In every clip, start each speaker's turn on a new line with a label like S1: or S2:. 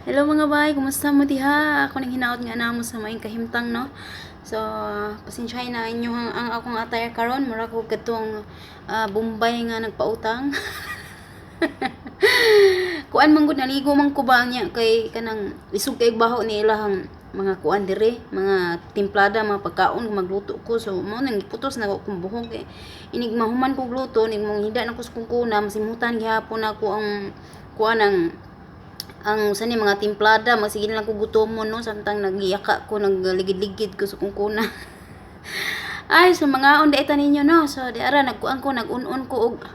S1: Hello mga bay, kumusta mo diha? Ako nang hinaot nga namo sa maayong kahimtang, no. So, pasensyahin na inyo ang akong attire karon, mura ko katong Bombay nga nagpautang. Kuan man gud, naligo man ko ba niya kay kanang isog kay baho ni ilahang mga kuan dire, mga timplada, mga pagkaon magluto ko. So, mao nang giputos na ko akong buhok eh. Inig mahuman kog luto, nig manghida na ko sa kungkuna, masimutan gihapon ako ang kuan ang sani mga timplada, magsige na lang ko gutomon, no, samtang nagyaka ko, nagligid-ligid ko sa kungkuna. Ay, so mga on ita ninyo, no. So di ara nagkuan ko, nag-un-un ko og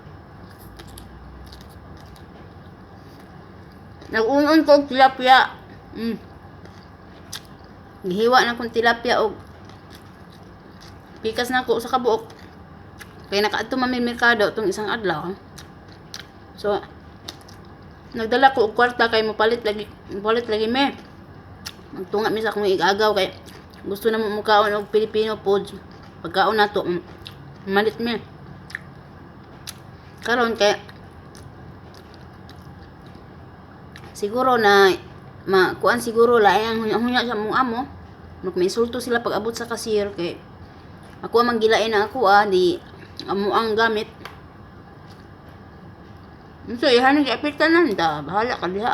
S1: nag-un-un ko og tilapia. Gihiwa na kong tilapia og pikas na ko sa kabuok. Kay nakaadto man mi merkado tong isang adlaw. So nagdala ko og kwarta kay mopalit lagi me. Magtunga mi sa akong igagaw kay gusto na mo mukaon og Filipino foods. Pagkaon nato, malit mi. Karon kay siguro na ma kuan siguro lain ang hunya-hunya sa mong amo. Mag insulto sila pag abot sa cashier kay ako ang gilain na ako di amo ang gamit. So iha nang giapitan da bahala ka diha.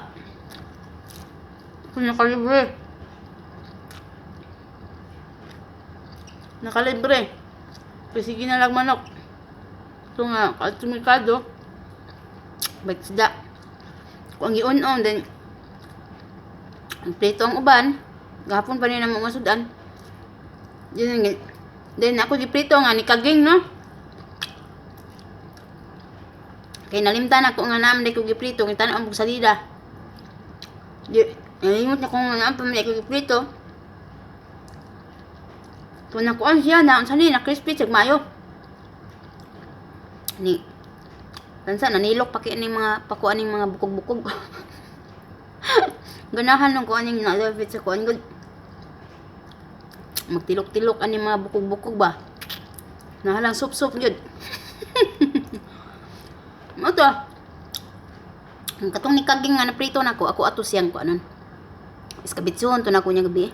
S1: Ako nakalibre. Nakalibre. Kasi sige na lang manok. Ito nga, kaadto merkado. Bait isda. Kung ang giun-on, then ang prito ang uban. Gahapon pa ni na mga sudan. Then ako giprito nga ni kaging, no. Kay nalimtan ako nga naman ko giprito, kay tan-ang og salida. Di, nalimot na ko nga naman pa man ko giprito. So nakuan siya na unsa ni na crispy sig maayo. Ni tansa nanilok pa kay ning mga pakuan ning mga bukog-bukog. Ganahan nung kuan ning na sa kuan gud. Magtilok-tilok ani mga bukog-bukog ba. Nahalang sup-sup gyud. Mo to. Ang katong ni kaging nga naprito nako, ako ato siyang kuanon. Iskabitsuhon to nako niya gabi.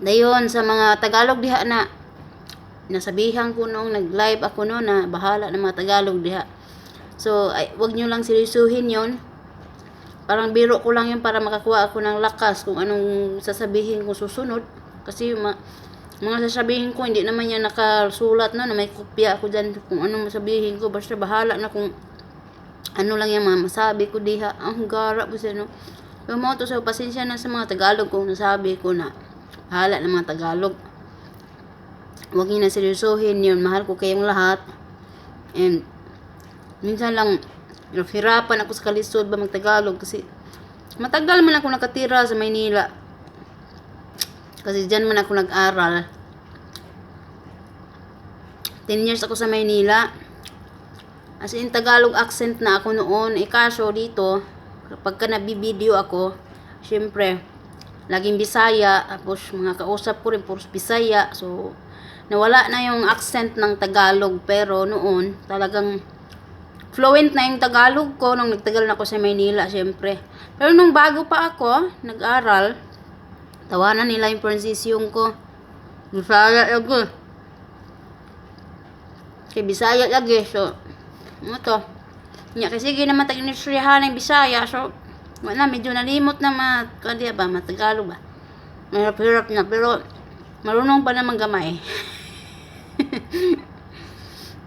S1: Dayon sa mga Tagalog diha na nasabihan ko nung nag-live ako no na bahala ng mga Tagalog diha. So, ay, wag nyo lang seryosuhin yon. Parang biro ko lang yun para makakuha ako ng lakas kung anong sasabihin ko susunod. Kasi yung mga sasabihin ko, hindi naman yan nakasulat, no, na may kopya ako dyan kung anong masabihin ko. Basta bahala na kung ano lang yung mga masabi ko diha. Ang gara po siya, no. Pero mo to, so pasensya na sa mga Tagalog kung nasabi ko na bahala ng mga Tagalog. Huwag niyo na seryosohin yun. Mahal ko kayong lahat. And minsan lang, hirapan ako sa kalisod ba magtagalog kasi matagal man ako nakatira sa Maynila. Kasi dyan man ako nag-aral. 10 years ako sa Maynila. As in, Tagalog accent na ako noon. Eh, kaso dito, kapag ka nabibideo ako, syempre, laging Bisaya. Tapos, mga kausap ko rin, puros Bisaya. So, nawala na yung accent ng Tagalog. Pero noon, talagang fluent na yung Tagalog ko nung nagtagal na ako sa Maynila, syempre. Pero nung bago pa ako nag-aral, tawanan nila yung pronunciation ko. Bisaya lagi. Kay Bisaya lagi. So, ano to? Nya kasi sige naman tag industriyahan ng Bisaya. So, wala, medyo nalimot na ma, kaya ba, matagalog ba? Mahirap-hirap na, pero marunong pa naman gamay.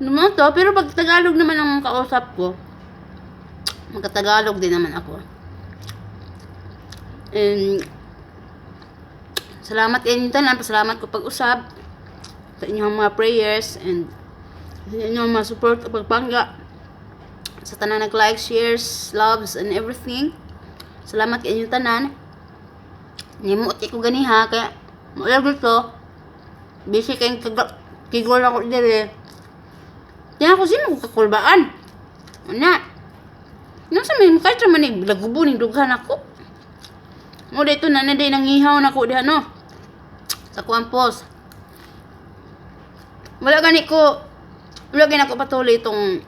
S1: Ano to? Pero pag Tagalog naman ang kausap ko, magka-Tagalog din naman ako. And, salamat kayo tanan, pasalamat ko pag-usab sa inyong mga prayers and sa inyong mga support o pagpangga sa tanan nag-like, shares, loves, and everything. Salamat kay inyong tanan. Nimuot ko ganiha, kaya wala gusto. Busy kayong kigol ako dire. Kaya ako sino ko kakulbaan. Ana. Nasa may kahit man ni lagubo ning dughan ako. Mo dito na na day nangihaw na ko diha, no. Sa kuang post. Wala gani ko wala gani ako patuloy itong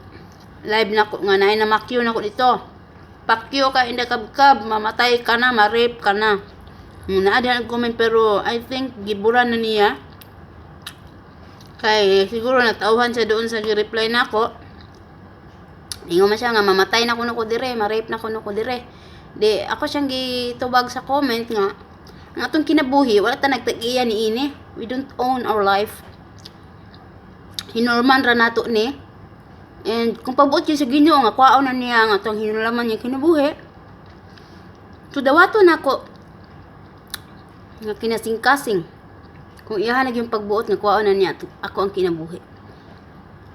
S1: Live na ko nga naay namakyo na ko dito. "Pakyo ka, Inday Kabkab, mamatay ka na, ma-rape ka na." Naa diha nag-comment, pero I think gibura na niya. Kay siguro natauhan siya doon sa gi-reply nako. Ingon man siya nga mamatay na kuno ko dire, ma-rape na kuno ko dire. Di ako siyang gitubag sa comment nga ang atong kinabuhi wala ta nagtag-iya niini. We don't own our life. Hinulman ra nato ni. And kung pabuot yun sa Ginoo nga kuhaon na niya ang atong hinulaman nga kinabuhi. So dawato nako nga kinasingkasing kung iyahan na yung pagbuot nga kuhaon na niya ako ang kinabuhi.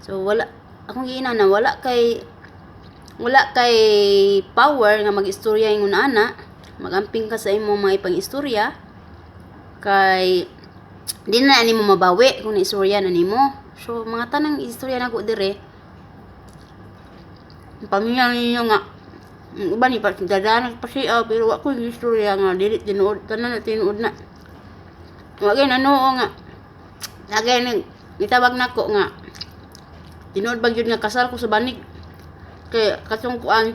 S1: So wala akong giina na wala kay power nga mag-istorya ingon ana, magamping ka sa imong mga ipang-istorya kay di na nimo mabawi kung naistorya na nimo. So mga tanang istorya nako dire, pamilya ninyo nga ang uban ni pa dadanan pa siya, pero wa ko istorya nga dili tinuod, tanan na tinuod na. Wa gyud nanuo nga lagay nag nitawag nako nga tinuod ba gyud nga kasal ko sa banig, kay katong kuan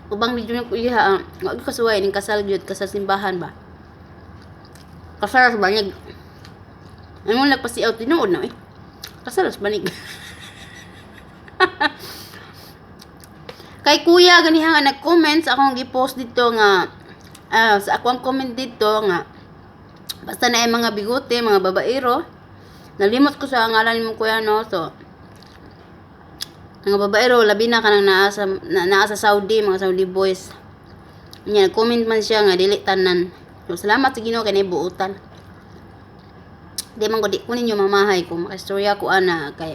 S1: ubang medyo ko iha, wa gyud kasuway ning kasal gyud, kasal simbahan ba, kasal sa banig. Ingon nagpasiaw, tinuod na eh kasal sa banig. Kay kuya ganiha nga nag-comment sa akong gi-post dito nga sa akong comment dito nga basta na ay mga bigote, mga babaero. Nalimot ko sa ngalan mo, kuya, no. So mga babaero, labi na kanang naa sa Saudi, mga Saudi boys. Nya comment man siya nga dili tanan. So salamat sa Ginoo kay buutan. Di man ko, di ko ninyo mamahay kung makaistorya ko ana, kay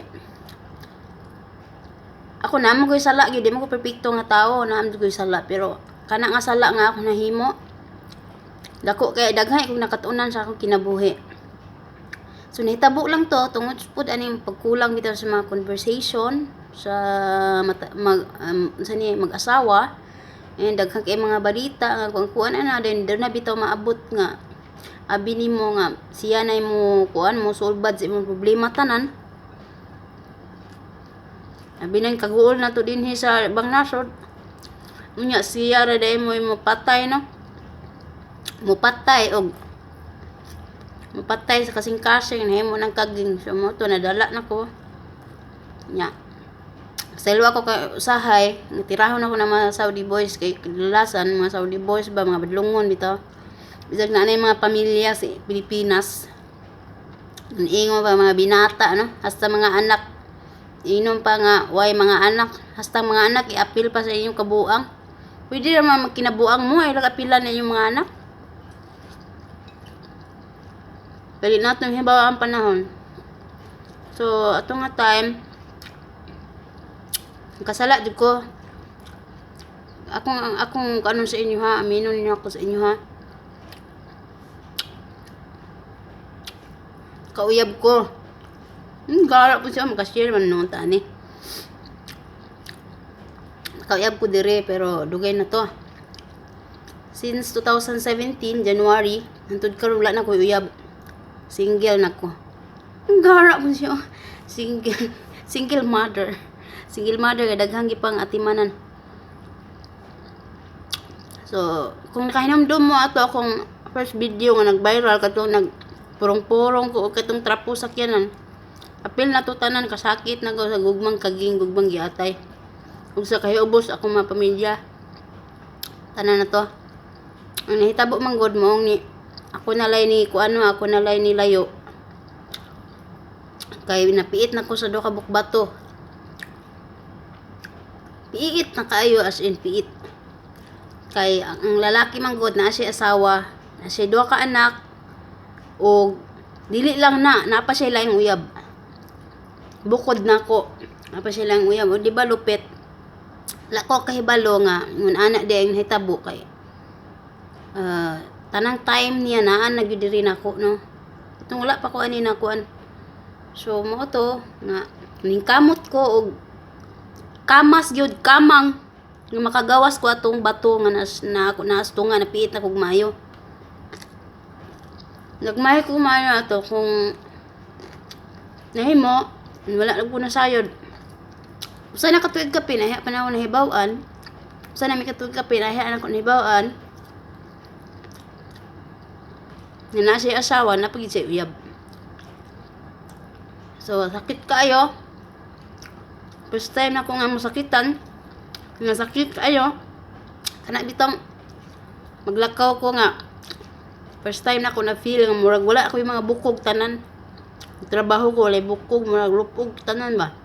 S1: ako naa man ko'y sala gyud, di man ko perpekto nga tawo, naa man ko'y sala, pero kana nga sala nga ako nahimo dako kay daghan kog nakatunan sa akong kinabuhi. So nahitabo lang to tungod pud aning pagkulang bitaw sa mga conversation sa mata, mag sa ni mag-asawa, and daghan kay mga balita nga kung kuan ana then doon na bitaw maabot nga abi nimo nga siya na mo kuan mo sulbad sa imong problema tanan. Abi nang kaguol na to dinhi sa ibang nasod. Unya siya ra day mo patay, no? Mupatay og mupatay sa kasing-kasing, nahimo ng kaging. So mo to nadala na ko. Nya. Selo ako kay usahay, tirahon ako ng mga Saudi boys kay kadalasan mga Saudi boys ba, mga badlongon bitaw. Bisag na mga pamilya sa Pilipinas. Ingon pa mga binata, no? Hasta mga anak. Inom pa nga way mga anak, hasta mga anak iapil pa sa inyong kabuang. Pwede naman kinabuang mo ay apilan na inyong mga anak. Dali natin hibawa ang panahon. So ato nga time kasala jud ko. Akong kanon sa inyo ha, aminon niyo ako sa inyo ha. Kauyab ko. Gara po siya, makashare man noon tani. Kauyab ko dire pero dugay na to. Since 2017, January, hantod karon wala na ko uyab. Single na ko. Gara po siya. Single, single mother. Single mother, daghang gipang atimanan. So, kung nakahinumdum mo ato akong first video nga nag-viral katong nagpurong-purong ko katong trapo sakyanan. Apil na to tanan, kasakit na ko sa gugmang kaging, gugmang giatay. Ug sa kahiubos akong mga pamilya. Tanan na to. Ang nahitabo man gud mo ni ako nalay ni kuano, ako nalay ni layo. Kay napiit na ko sa duha ka bukbato. Piit na kaayo, as in piit. Kay ang lalaki man gud naa siya asawa, naa siya duha ka anak og dili lang na naa pa siya laing uyab. Bukod nako, naa pa siya laing uyab. O di ba lupit? Wala ko kahibalo nga ngun ana di ang nahitabo kay tanang time niya naa na gyud diri nako, no. Itong wala pa ko ani nakuan. So mao to nga ningkamot ko og kamas gyud kamang nga makagawas ko atong bato nga nas, na ako naastunga, napiit na kog maayo. Nagmahay ko maayo ato kung nahimo wala na ko nasayod. Usa na ka tuig kapin ay pa na ako nahibaw-an. Usa na mi ka tuig kapin ay na ako nahibaw-an nga naa siya asawa, naa pa gyud siya uyab. So sakit kaayo. First time nako nga masakitan nga sakit kaayo kana bitong maglakaw ko nga first time nako na feel nga murag wala akoy mga bukog tanan. Trabaho ko walay bukog, murag lupog tanan ba.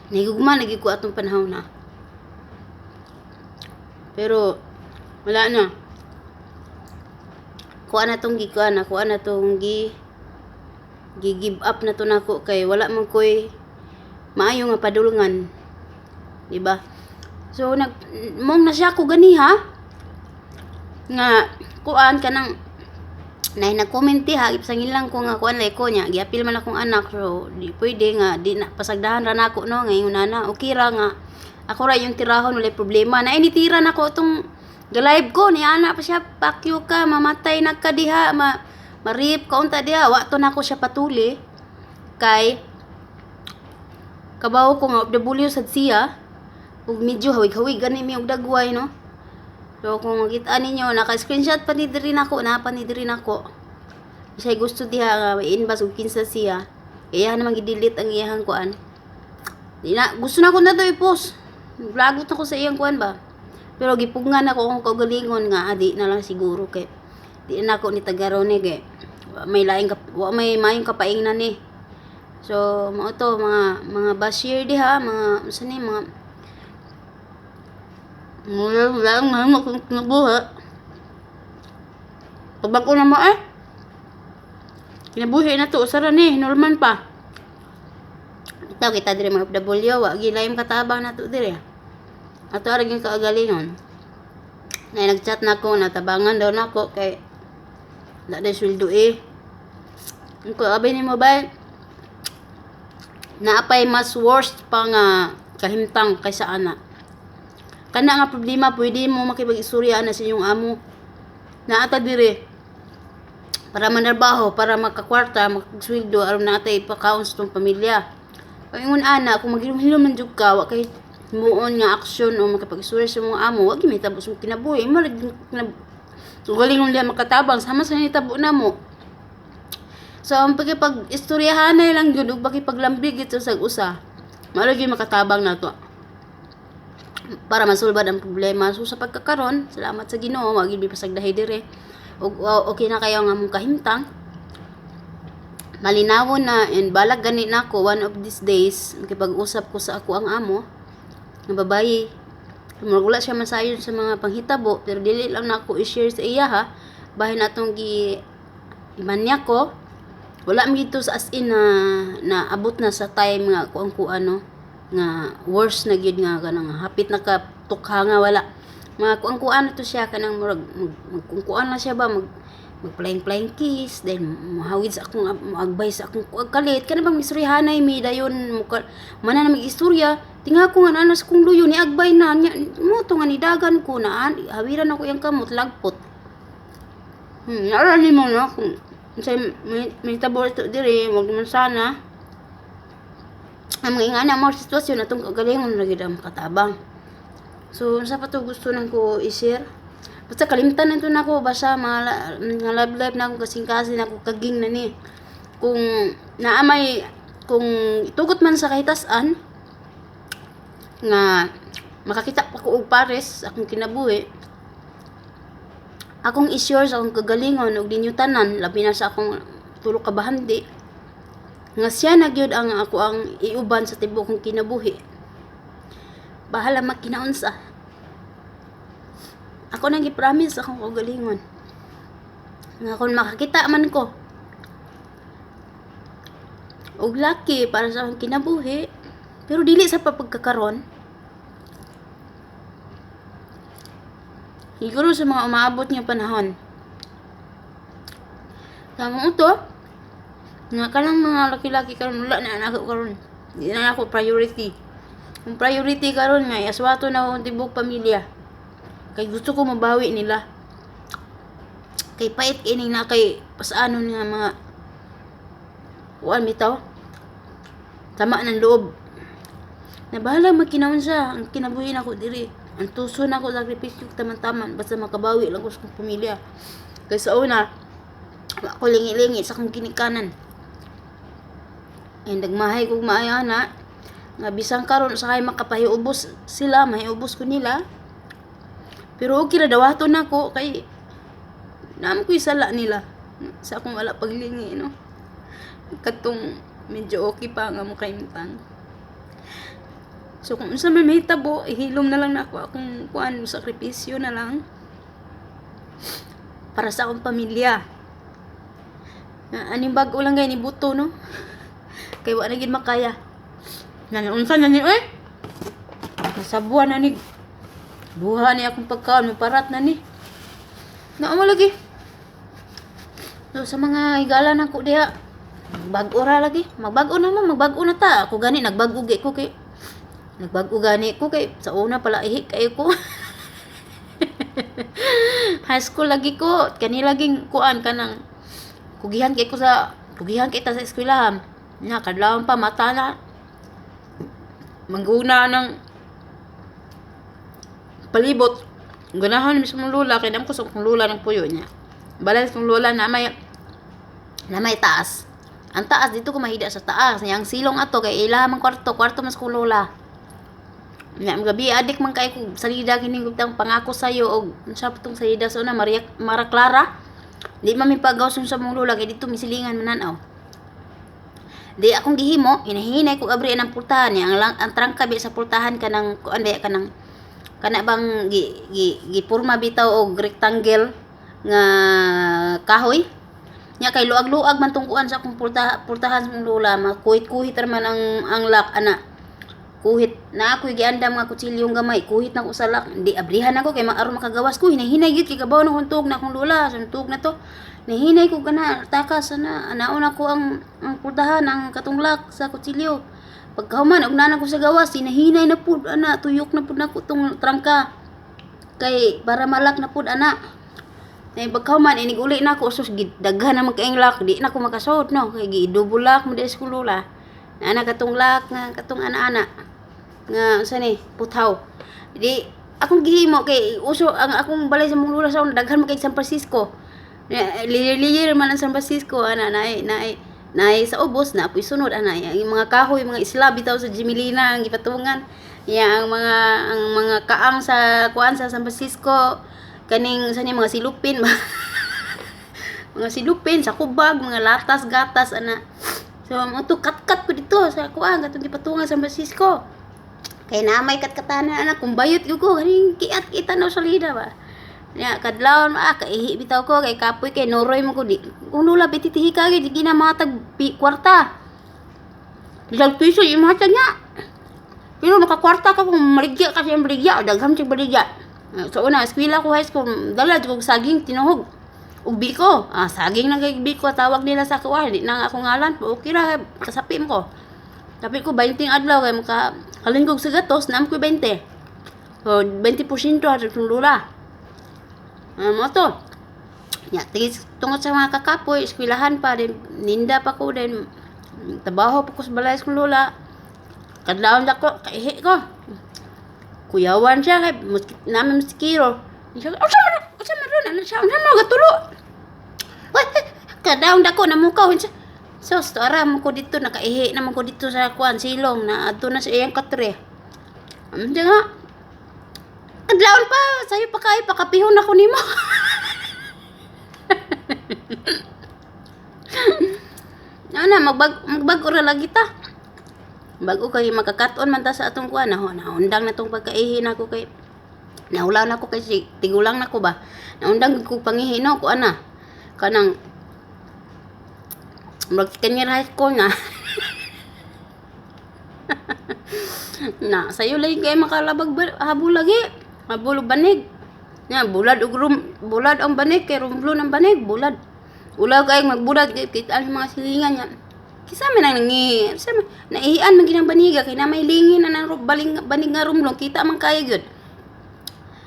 S1: Nahigugma na gyud ko atong panahon na. Pero wala na. Kuha na tong gikuan na, kuha na tong gi gi give up na to nako kay wala man koy maayo nga padulngan. Di ba? So nag mong na siya ko gani ha nga kuan kanang nay nag-comment ha, ipasangil ko nga kuan lay ko nya, giapil man akong anak, so di pwede nga di na pasagdahan ra nako, no, ngayon na okay ra nga ako ra yung tirahon, walay problema na initira nako atong ga-live ko ni ana pa siya, "Pakyo ka, mamatay na ka diha, ma marip ka unta diha." Wa to nako siya patuli kay kabaw ko nga OFW sad siya ug medyo hawig-hawig gani mi og dagway, no. So kung makita ninyo, naka-screenshot pa ni diri nako, na pa ni diri nako. Siya gusto diha nga i-inbox og kinsa siya. Iya naman gi-delete ang iyahang kuan. Di na gusto na ko na to i-post. Lagot na ko sa iyang kuan ba. Pero gipugngan ako akong kaugalingon nga di na lang siguro kay di na ako ni tagaron ni kay wa may laing wa may maayong kapaingnan ni. So mao to mga basher diha, mga unsa ni mga wala lang mahimo kong kinabuhi. Pag-bag-o na mo eh. Kinabuhi na to, usa ra ni, normal pa. Itaw kita diri mga OFW, wa gilayom katabang nato diri. Ato ra gyud kaagalingon. Na nag-chat na ko, natabangan daw nako kay wala day sweldo eh. Ko abi nimo ba, naapay mas worst pa nga kahimtang kaysa ana. Kana nga problema pwede mo makipag-istorya na sa inyong amo. Naa ta diri para manarbaho, para makakwarta, makasweldo aron naa tay ipakaon sa atong pamilya. Paingon ana, kung maghilom-hilom man jud ka, wa kay himuon nga aksyon o makipag-istorya sa imong amo, wa gyud mahitabo sa imong kinabuhi. Imo ra gyud kaugalingon diha makatabang sama sa nahitabo namo. So ang pakipag-istoryahanay lang gyud ug pakipaglambig gyud sa usa, mao ra gyud makatabang nato para masulbad ang problema. So sa pagkakaron, salamat sa Ginoo, wa gyud mi pasagdahi diri. Ug okay na kayo nga among kahimtang. Malinawon na and balag gani nako one of these days makipag-usap ko sa ako ang amo nga babayi. Murag wala siya masayon sa mga panghitabo pero dili lang nako i-share sa iya ha. Bahin atong gi imanya ko. Wala man gito sa as in na naabot na sa time nga kuang kuan, no, nga worst na gyud nga kanang hapit na ka tukha nga wala. Mga kuang kuan na to siya kanang murag magkungkuan na siya ba, mag mag flying flying kiss, then mohawid sa akong moagbay sa akong kuag kalit kana bang istoryahanay mi dayon mo mana na mag-istorya tinga ko nga naa sa kong luyo ni agbay na nya mo to nga nidagan ko na hawiran ako iyang kamot lagpot. Ara nimo, no, kung unsay may tabo ito diri, wag naman sana ang mga ingana mo sitwasyon atong kagalingon ra gyud ang makatabang. So unsa pa to gusto nang ko i-share? Basta kalimtan na to nako, basta mga love life na akong kasing-kasing na ako kaging na ni. Kung naamay kung itugot man sa kahitasan nga makakita pa ko og pares akong kinabuhi, akong i-share sa akong kagalingon og ninyo tanan, labi na sa akong tulo ka bahandi, nga siya na gyud ang ako ang iuban sa tibuok kong kinabuhi. Bahala magkinaunsa. Ako nang gi-promise akong kaugalingon nga kung makakita man ko og laki para sa akong kinabuhi, pero dili sa papagkakaron, siguro sa mga umaabot nga panahon. Tama to nga kanang mga laki-laki karon wala na nako karon, di na nako priority. Ang priority karon nga iaswato na akong tibuok pamilya kay gusto ko mabawi nila, kay pait kini na kay pasaanon nga mga kuan bitaw, tama ng loob. Na bahala magkinaon siya, ang kinabuhi nako diri. Ang tuso nako, sakripisyo taman-taman basta makabawi lang ko sa akong pamilya. Kay sa una, wa ko lingi-lingi sa akong ginikanan. Ay nagmahay kog maayo ana nga bisan karon usahay makapahiubos sila, mahiubos ko nila. Pero okay ra, dawaton nako kay naam ko'y sala nila sa akong wala paglingi, no. Katong medyo okay pa nga mo kaimtang. So kung unsa man mahitabo, ihilom na lang nako akong kuan, sakripisyo na lang para sa akong pamilya. Na aning bag-o lang gay ni buto, no. Kay wa na gid makaya. Nga unsa na ni oy? Nasabuan na ni. Buha ni akong pagkaon, parat na ni. Naa mo lagi. So sa mga higala nako diha, bag-o ra lagi. Magbag-o na mo, magbag-o na ta. Ako gani nagbag-o gi ko kay nagbag-o gani ko kay sa una pala ihi kayo ko. High school lagi ko, kani laging kuan kanang kugihan kay ko sa kugihan kita sa eskwelahan. Na kadlawon pa mata na mangguna ng palibot. Ganahan mismo lola kay ko sa akong lola ng puyo niya. Balay sa lola na may taas. Ang taas dito ko mahida sa taas. Yang silong ato kay ila man kwarto, kwarto mas kong lola. Nya gabi adik man kay ko salida kini gutang pangako sayo og unsa pa tong salida sa una, Maria Mara Clara. Di man mi pagaw sa mong lola kay dito misilingan man nanaw. Di akong gihimo, hinahinay ko abri ang pultahan niya. Ang, lang, ang trangka bi sa pultahan kanang kuan ba kanang kana bang gi, gi, gipurma bitaw og rectangle nga kahoy. Nya kay luag-luag man tong kuan sa akong pultahan sa mong lola, makuhit-kuhit ra man ang lock ana. Kuhit na ako'y giandam nga kutsilyong gamay, kuhit na ko sa lock. Di abrihan ako kay maaron makagawas ko, hinahinay gyud kay kabaw na huntog na akong lola, suntog na to. Nahinay ko kana takas ana, anaon ako ang pultahan ang katong lock sa kutsilyo. Pagkahuman og nana ko sa gawas, hinahinay na pud ana, tuyok na pud nako tong trangka. Kay para malak na pud ana. Ay pagkahuman inig uli na ako, sus daghan na man kaayong lock, di na ko makasuot, no, kay gi-double lock mo di sa lola. Ana katong lock nga katong ana-ana nga unsa ni puthaw. Di akong gihimo kay uso ang akong balay sa mong lola sa una, daghan man kay San Francisco. Liyer-liyer man ang San Francisco ana, naay naay naay sa ubos na apoy sunod ana, ang mga kahoy, mga isla bitaw sa Jimilina ang gipatungan. Ya ang mga kaang sa kuan sa San Francisco kaning sa ni mga silupin mga silupin sa kubag, mga latas gatas ana. So mo to katkat ko dito sa kuan katong gipatungan sa San Francisco. Kay na may katkatana ana, kung bayot gyud ko kaning kiat kita na sa lida ba. Nya kadlawon ah kaihi bitaw ko kay kapoy kay nuroy mo ko di kung lula bititihi ka gyud di na matag kwarta. Ilang piso yung matag niya. Pero makakwarta ka kung maligya ka siyang baligya, daghan siyang baligya. Sa una, eskwela ko high school, dala kog saging tinuhog. Ug biko. Ah, saging lang kay biko tawag nila sa kuha, di na nga ako ngalan. Okay ra, kasapi mo ko. Tapi ko 20 adlaw kay maka halin kog sa gatos, naam ko 20. So 20% hatag kong lula. Ah, mo to. Ya, tigis tungod sa mga kakapoy, eskwelahan pa din, ninda pa ko din, trabaho pa ko sa balay sa kong lola. Kadlawon ko, kaihi ko. Kuyawan siya kay namin musikiro. Siya, unsa man ron, ano siya, unsa man gatulo. Wah, kadawon dako namukaw siya. So, ara mo ko dito, nakaihi naman ko dito sa kuan silong na adto na sa iyang katre. Ano nga? Kadlawon pa, sayo pa kayo, pakapihon ako nimo. Ana, magbag-o ra lagi ta. Bago kay makakaton man ta sa atong kuan, naundang na tong pagkaihi nako kay naulaw na ko kay si, tigulang na ko ba. Naundang ko pangihi no kuan na. Kanang mag 10 year high school na. Na sayo lagi kay makalabag habol lagi. Habol og banig. Nya bulad og rum, bulad ang banig kay rumblon ang banig, bulad. Ulaw kay magbulad kay kita ang mga silingan niya. Kisa man ang nangi, sa man naihian man ginang baniga kay na may lingin na nang baling banig nga rumblon kita man kaya gyud.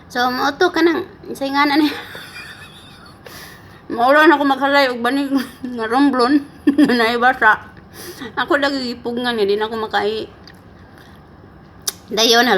S1: So mo to kanang say nga na ni. Maura na ako maghalay og banig nga rumblon nga naibasa. Ako lagi gipugngan nga di na ako makai. Dayon, hello.